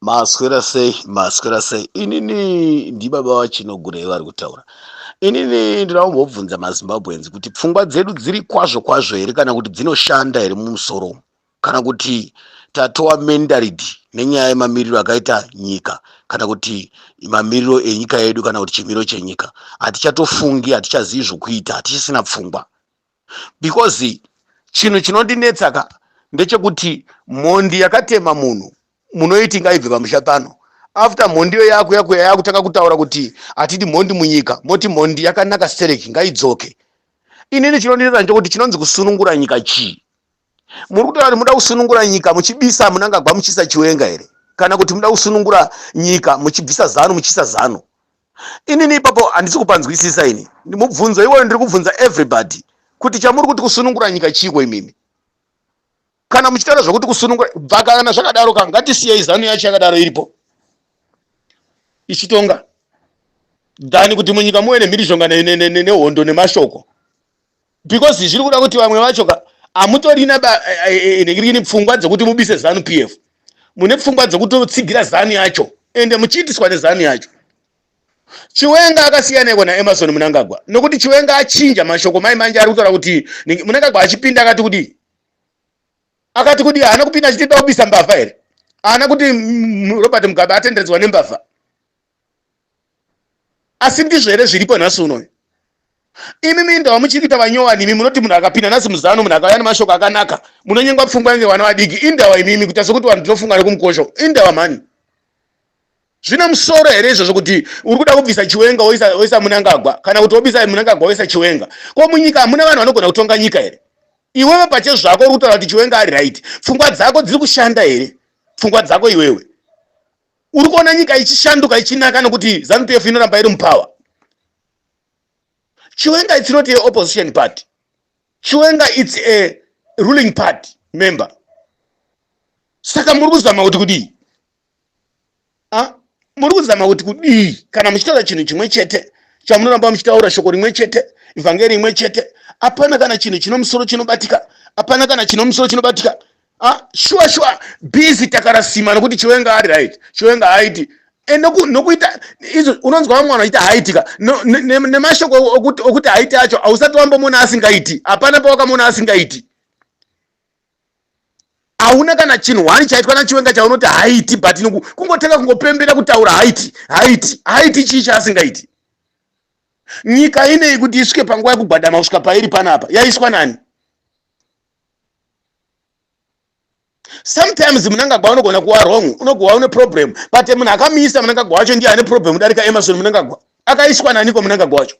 Maswera sei, maswera sei. Inini ndibaba vaChinogurei vari kutaura. Inini ndinoda kumbobvunza maZimbabweans kuti pfungwa dzedu dziri kwazvo kwazvo here kana kuti dzinoshanda here mumusoro umu? Kana kuti tatowa mentality nenyaya yemamiriro akaita nyika kana kuti mamiriro enyika yedu kana kuti chimiro chenyika. Hatichatofungi, hatichazivi zvokuita, hatichisina pfungwa. Because chinhu chinondinetsa ka ndechekuti mhondi yakatema munhu munoiti ngaibve pamusha pano after mhondi iyo yakuya kuya yakutanga kutaura kuti hatidi mhondi munyika moti mhondi yakanaka stereki ngaidzoke. Inini chinondinetsa ndechekuti chinonzi kusunungura nyika chii? Muri kutaura kuti muda kusunungura nyika muchibisa Munangagwa muchiisa Chiwenga here? Kana kuti muda kusunungura nyika muchibvisa Zanu muchiisa Zanu? Inini ipapo handisi kupanzwisisa ini. Mubvunzo iwoyo ndiri kubvunza everybody kuti chamuri kuti kusunungura nyika chiiko imimi? Kana muchitaura zvekuti kusunungura bva kana zvakadaro ka ngatisiyei Zanu yacho yakadaro iripo ichitonga than kuti munyika muve nemhirizhonga nehondo nemashoko because zviri kuda kuti vamwe vacho ka hamutorina nhingirikini pfungwa dzekuti mubise Zanu PF, mune pfungwa dzekutotsigira Zanu yacho ende muchiitiswa neZanu yacho. Chiwenga akasiyaneko naEmerson Mnangagwa nokuti Chiwenga achinja mashoko mai manje ari kutaura kuti Mnangagwa achipinda akati kudii, akati kudii, haana kupinda achiti da kubisa mbavha here, haana kuti Robert Mugabe atenderedzwa nembavha. Asi ndizvo here zviripo nhasi unoyu? Imi minda wamuchiri kuita vanyowani imi munoti munhu akapinda nhasi muzano munhu akauya nemashoko akanaka munonyengwa pfungwa inge vana vadiki. Indawa imimi kuita sekuti vanhu tinofunga nekumukosho. Indawa mhani. Zvine musoro here izvozvo kuti uri kuda kubvisa Chiwenga woisa, woisa Munangagwa kana kuti wobisa Munangagwa woisa Chiwenga? Ko munyika hamuna vanhu vanogona kutonga nyika here? Iwewe pachezvako uri kutaura kuti Chiwenga ari right. Pfungwa dzako dziri kushanda here? Pfungwa dzako iwewe. Uri kuona nyika ichishanduka ichinaka nokuti Zanu PF inoramba iri mupower. Chiwenga it's not a opposition party. Chiwenga it's a ruling party member. Saka muri kuzama kuti kudii? Ah, muri kuzama kuti kudii kana muchitaura chinhu chimwe chete chamunoramba muchitaura shoko rimwe chete vhangeri rimwe chete hapana kana chinhu chino musoro chinobatika hapana kana chino musoro chinobatika. Ah, sure sure busy takarasima nokuti Chiwenga ari right, Chiwenga haiti e, nokuita izvo unonzwa vamwe vanhu vachiita haitika nemashoko okuti haiti acho hausati wambomona asingaiti, hapana pawakamuona asingaiti. Hauna kana chinhu hwani chaitwa naChiwenga chaunoti haiti, but kungotanga kungopembera kutaura haiti haiti haiti chii chaasingaiti? Nyika inei kuti isvike panguva yekugwadama kusvika pairi panapa yaiswa nani? Sometimes Munangagwa unogona kuwa wrong, unogova une problem, but munhu akamuisa Munangagwa wacho ndiye ane problem kudarika Emerson Munangagwa. Akaiswa naniko Munangagwa wacho?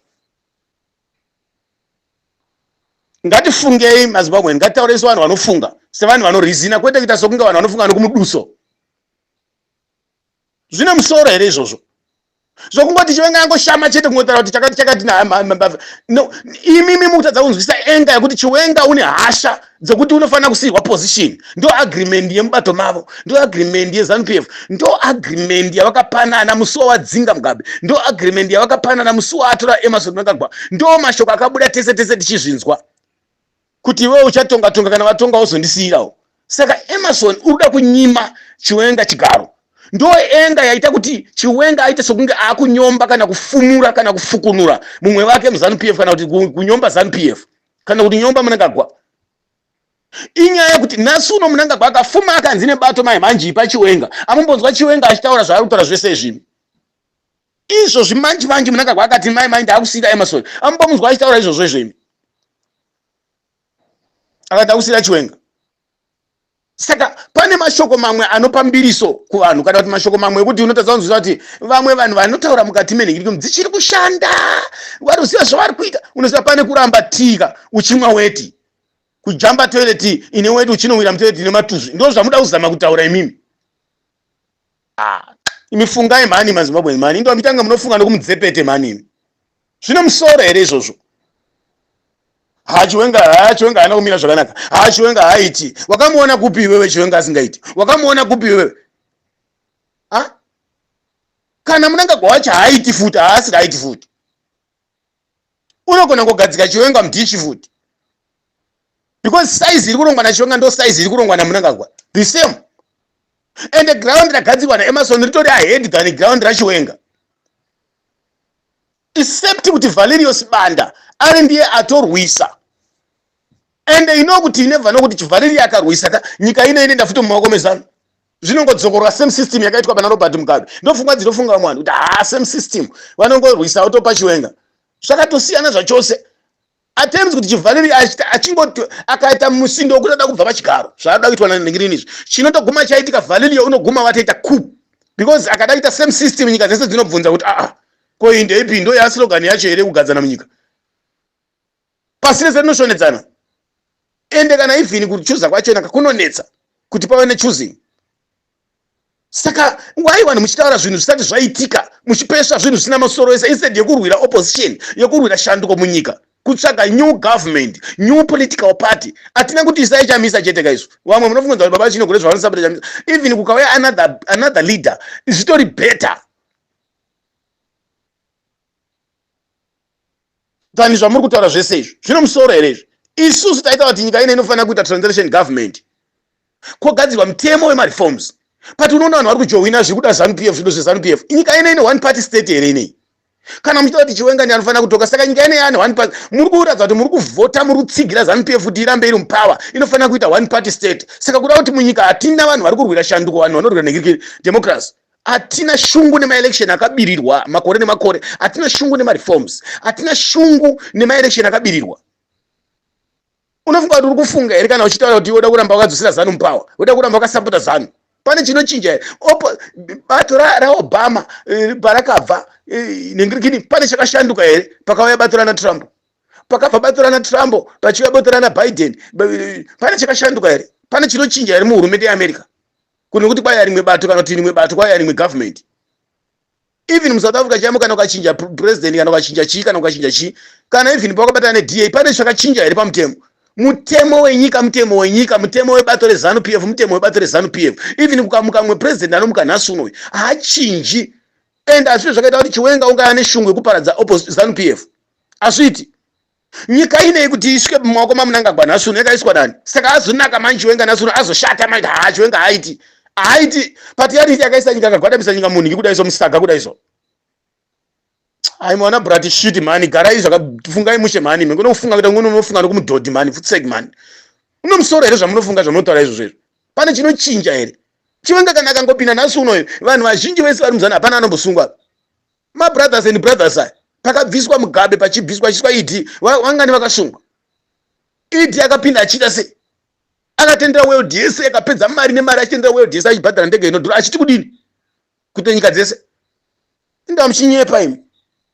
Ngatifungei maZimbabwe, ngatitaurei sevanhu vanofunga, sevanhu vanorizina, kwete kuita sokunge vanhu vanofunga nokumuduso. Zvine musoro here izvozvo? Zvokungoti Chiwenga yangoshama chete kungotaura kuti chakati chakati no, imimi mukutadza kunzwisa enga yekuti Chiwenga une hasha dzekuti unofanira kusiirwa position. Ndo agreement yemubato mavo, ndo agreement yeZanu PF, ndo agreement yavakapanana musi wawadzinga Mugabe, ndo agreement yavakapanana musi waatora Emerson Mnangagwa, ndo mashoko akabuda tese tese tichizvinzwa kuti iwewe uchatonga tonga kana vatonga wozondisiirawo. Saka Emerson uri kuda kunyima Chiwenga chigaro. Ndo enga yaita kuti Chiwenga aite sokunge akunyomba kana kufumura kana kufukunura mumwe wake muZanu PF kana kuti kunyomba Zanu PF kana kuti nyomba Mnangagwa. Inyaya yekuti nhasi uno Mnangagwa akafuma akanzi nebato mai mhanji ipa Chiwenga. Amumbonzwa Chiwenga achitaura zvaari kutaura zvese izvi. Izvo zvimanji manji Mnangagwa akati mai mai ndakusiyira Emerson. Amumbonzwa achitaura izvozvo izvo imi. Akati ndakusiyira Chiwenga. Saka pane mashoko mamwe anopa mbiriso kuvanhu kana kuti mashoko mamwe ekuti unotadza kunzwisa kuti vamwe vanhu vanotaura mukati menhingiriko dzichiri kushanda vari kuziva zvavari kuita. Unoziva pane kuramba tika uchimwa weti, kujamba toilet ine weti uchinowira mutoilet ine matuzvi. Ndo zvamuda kuzama kutaura imimi. Ah, imi fungai mhani maZimbabwe mhani, ndo mitanga munofunga nokumudzepete mhani imi. Zvine musoro here izvozvo? Ha, Chiwenga, ha, Chiwenga haana kumira zvakanaka. Ha, Chiwenga haiti. Wakamuona kupi iwewe Chiwenga asingaiti? Wakamuona kupi iwewe? Ha? Kana Mnangagwa wacho haaiti futi, haasi right futi. Unogona kugadzika Chiwenga mudhishi futi. Because size iri kurongwa naChiwenga ndo size iri kurongwa naMnangagwa. The same. Ende ground ragadzirwa naEmerson ritori ahead than ground raChiwenga. Except kuti Valerio Sibanda ari ndiye atorwisa. Ende you know kuti you never know kuti Valerio akarwisa ka nyika ino inoenda futi mumaoko meZanu. Zvinongodzokorwa same system yakaitwa pana Robert Mugabe. Ndofungwa dzinofunga vamwe vanhu kuti haa same system vanongorwisa votopa Chiwenga. Zvakatosiyana zvachose. Attempts kuti Chivhariri achingoti akaita musindo wekuti ada kubva pachigaro zvaada kuitwa nanhingirini izvi chinotoguma chaitika Valerio unoguma watoita coup because akada kuita same system nyika dzese dzinobvunza kuti aa ko iyi ndeipi ndo yaslogan yacho here kugadzana munyika pasi rese rinoshonedzana ende kana even kuchuza kwachona kunonetsa kuti pave nechoosing. Saka why vanhu muchitaura zvinhu zvisati zvaitika, muchipesva zvinhu zvisina masoro ese instead yekurwira opposition, yekurwira shanduko munyika, kutsvaga new government, new political party. Hatina kuti isai Chamisa chete ka isu. Vamwe munofunga kuti baba Chinogore zvavanosapota Chamisa. Even kukauya another leader, zvitori better than zvamuri kutaura zvese izvi. Zvino musoro here izvi? Isusu taita kuti nyika ino inofanira kuita transition government. Kogadzirwa mutemo wemareforms. But unoona vanhu vari kujoina zviri kuda ZANU PF, zvido zveZANU PF. Nyika ino ine one party state here inei? Kana muchitaura kuti Chiwenga ndiye anofanira kutonga, saka nyika ino yaane one party. Muri kuratidza kuti muri kuvhota, muri kutsigira ZANU PF kuti irambe iri mupower. Inofanira kuita one party state. Saka kuda kuti munyika hatina vanhu vari kurwira shanduko, vanhu vanorwira nhingirikiri democracy. Hatina shungu nemaelection akabirirwa makore nemakore. Hatina shungu nemareforms. Hatina shungu nemaelection akabirirwa. Unofunga kuti uri kufunga here kana uchitaura kuti woda kuramba wakadzosera ZANU mupower, woda kuramba wakasapota ZANU? Pane chinochinja here? Opo bato raObama parakabva nengirikini, pane chakashanduka here pakauya bato rana Trump? Pakabva bato rana Trump pachiuya bato rana Biden, pane chakashanduka here? Pane chinochinja here muhurumende yeAmerica? Kune kuti kwaiya rimwe bato kana kuti rimwe bato kwaiya rimwe government. Even muSouth Africa chaimo kana ukachinja president kana ukachinja chii kana ukachinja chii kana even pawakabatana neDA pane zvakachinja here pamutemo? Mutemo wenyika mutemo wenyika, mutemo webato reZANU PF mutemo webato reZANU PF. Even kukamuka mumwe president anomuka nhasi unoyu haachinji. And hazvizvo zvakaita kuti Chiwenga ungaya neshungu yekuparadza ZANU PF. Hazviiti. Nyika inei kuti isvike mumaoko maMnangagwa nhasi uno yakaiswa nani? Saka azonaka manje Chiwenga nhasi uno azoshata manje haa Chiwenga haaiti. Haaiti but yadii yakaisa nyika akagwadamisa nyika munhu kudai so musaga kudai so. Ai mwana brat shit mhani garai zvakafungai mushe mhani imi kunofunga kuita ngono unofunga nokumudhodhi mhani futseki mhani. Uno musoro here zvamunofunga zvamunotaura izvozvo izvo? Pane chinochinja here? Chiwenga kana akangopinda nhasi unoyo vanhu vazhinji vese vari muzana hapana anombosungwa. Ma brothers and brothers aya pakabviswa Mugabe pachibviswa achiswa ED vangani vakasungwa. ED akapinda achiita sei? Akatendera world yese akapedza mari nemari achitendera world yese achibhadhara ndege inodhura achiti kudini? Kuita nyika dzese. Inda muchinyepa imi.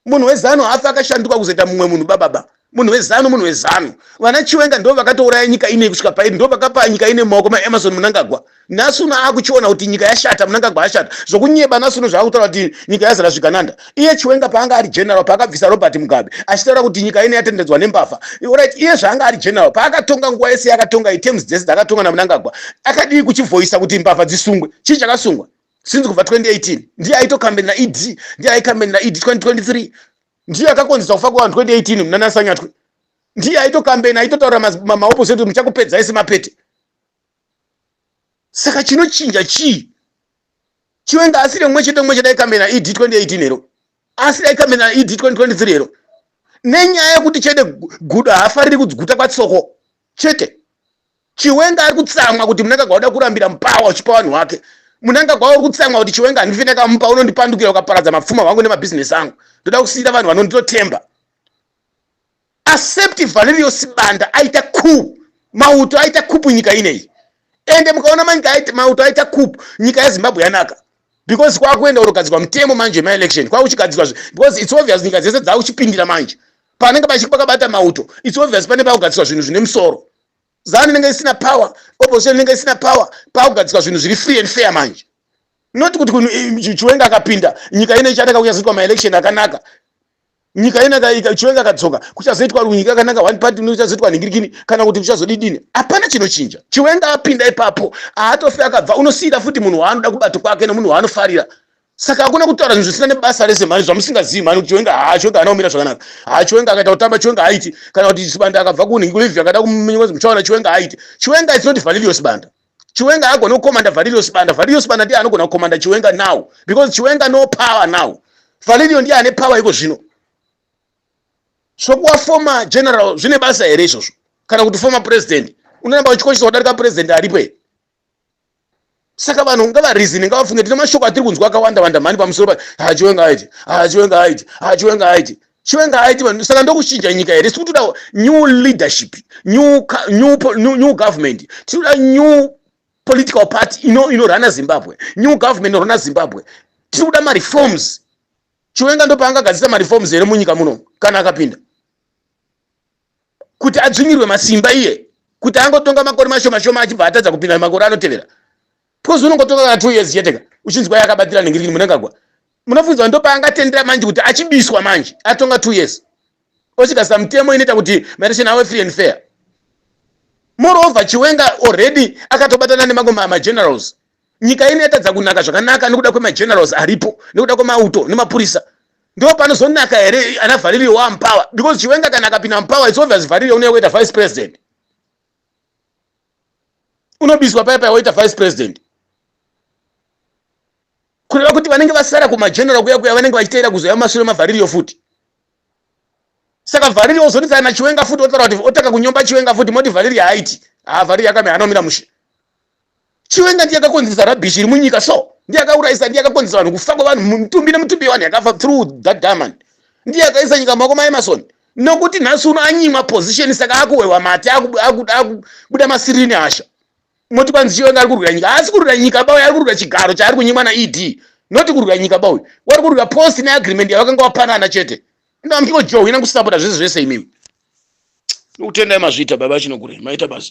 Munhu weZanu haafi akashanduka kuzoita mumwe munhu bababa. Munhu weZanu munhu weZanu. Vana Chiwenga ndo vakatouraya nyika ine kusvika pairi, ndo vakapa nyika ine mumaoko maEmerson Mnangagwa. Nhasi uno akuchiona kuti nyika yashata, Mnangagwa ashata. Zvokunyeba nhasi uno zvaakutaura kuti nyika yazara zvigananda. Iye Chiwenga paanga ari general paakabvisa Robert Mugabe achitaura kuti nyika ine yatenderedzwa nembavha. Alright, iye zvaanga ari general paakatonga nguva yese yakatonga iterms dzese dzakatonga naMnangagwa akadii kuchivhoisa kuti mbavha dzisungwe? Chii chakasungwa? Since kubva 2018 ndiye aitokambenera ED, ndiye aikambenera ED 2023. Ndiye akakonzesa kufa kwevanhu 2018 munana Sanyatwe. Ndiye aitokambena aitotaura maopposite kuti muchakupedzai semapete. Saka chinochinja chii? Chiwenga asiri mumwe chete mumwe chete aikambena ED 2018 hero? Asiri aikambena ED 2023 hero? Nenyaya yekuti chete gudo haafariri kuguta kwatsoko chete. Chiwenga ari kutsamwa kuti Mnangagwa uda kurambira mupawa uchipa vanhu vake. Mnangagwa uri kutsamwa kuti Chiwenga handifi ndakamupa unondipandukira ukaparadza mapfuma hwangu nemabhizinesi angu. Ndoda kusiira vanhu vanonditotemba. Accept Valerio Sibanda aita coup. Mauto aita coup nyika ineyi. Ende mukaona manyika aita mauto aita coup nyika yeZimbabwe yanaka. Because kwakuenda kunogadzirwa mutemo manje maelection kwakuchigadzirwa because it's obvious nyika dzese dzakuchipindira manje. Panenge pachipakabata mauto it's obvious pane pakugadzirwa zvinhu zvine musoro. Zanu inenge isina power, opposition inenge isina power, pakugadzirwa zvinhu zviri free and fair manje. Not kuti Chiwenga akapinda nyika ino ichatanga kuchazoitwa maelection akanaka. Nyika ino Chiwenga akadzoka kuchazoitwa nyika yakanaka one party kuchazoitwa nhingirikini kana kuti kuchazodidini. Hapana chinochinja. Chiwenga apinda ipapo haatofi akabva, unosiira futi munhu waanoda kubato kwake nemunhu waanofarira. Saka hakuna kutaura zvinhu zvisina nebasa rese mhani zvamusingazivi mhani kuti Chiwenga haa Chiwenga haana kumira zvakanaka. Haa Chiwenga akaita kutamba Chiwenga haaiti kana kuti Sibanda akabva kunhi kuLivia akada kumunywa muchaona Chiwenga haaiti. Chiwenga is not Valerio Sibanda. Chiwenga agona kukomanda Valerio Sibanda. Valerio Sibanda ndiye anogona kukomanda Chiwenga now, because Chiwenga no power now. Valerio ndiye ane power iko zvino. Sokuwa former general zvine basa here izvozvo? Kana kuti former president, unoramba uchikoshesa kudarika president aripo here? Saka vanhu ngavareasone, ngavafunge. Tine mashoko atiri kunzwa akawanda wanda mhani pamusoro pa ha Chiwenga aiti, ha Chiwenga aiti, ha Chiwenga aiti, Chiwenga aiti vanhu. Saka ndokuchinja nyika here? Tiri kutoda new leadership, new government. Tiri kuda new political party inorana Zimbabwe, new government inorana Zimbabwe. Tiri kuda mareforms. Chiwenga ndopaangagadzisa mareforms here munyika muno kana akapinda? Kuti adzvinyirwe masimba iye, kuti angotonga makore mashoma shoma, achibva atadza kupinda makore anotevera, because unongotonga kana 2 years cheteka, uchinzwa yakabatira nhengirini. Munangagwa munofunzwa ndopaangatendera manje kuti achibiswa manje atonga 2 years, osvikasa mutemo inoita kuti maelection ave free and fair? Moreover, Chiwenga already akatobatana nemamwe magenerals. Nyika ino yatadza kunaka zvakanaka nekuda kwemagenerals aripo, nekuda kwemauto nemapurisa. Ndo panozonaka here ana Valerio wamupower? Because Chiwenga kana akapinda mupower, it's obvious Valerio unouya kuita vice president. Unobiswa paya paya, woita vice president. Kureva kuti vanenge vasara kumageneral kuya kuya vanenge vachiteera kuzoya mumashure maValerio futi. Saka Valerio ozonetsana naChiwenga futi, otaura kuti otaka kunyomba Chiwenga futi, moti Valerio haaiti. Ha, Valerio akame anomira mushe. Chiwenga ndiye akakonzeresa rubbish iri munyika. So ndiye akaurayisa, ndiye akakonzeresa vanhu kufa kwevanhu, mutumbi nemutumbi yevanhu yakafa through that diamond. Ndiye akaisa nyika mumaoko maEmmerson, nokuti nhasi uno anyimwa position, saka akuhwewa mate, akubuda masirini hasha. Moti kwanzi Chiwenga ari kurwira nyika. Haasi kurwira nyika bauyu, ari kurwira chigaro chaari kunyimwa naED, noti kurwira nyika bauyu. Wari kurwira post neagreement yavakanga vapanana chete. Indaa muchingojohwina kusapota zvese zvese imimi. Nokutendai, mazviita baba Chinogure, maita basa.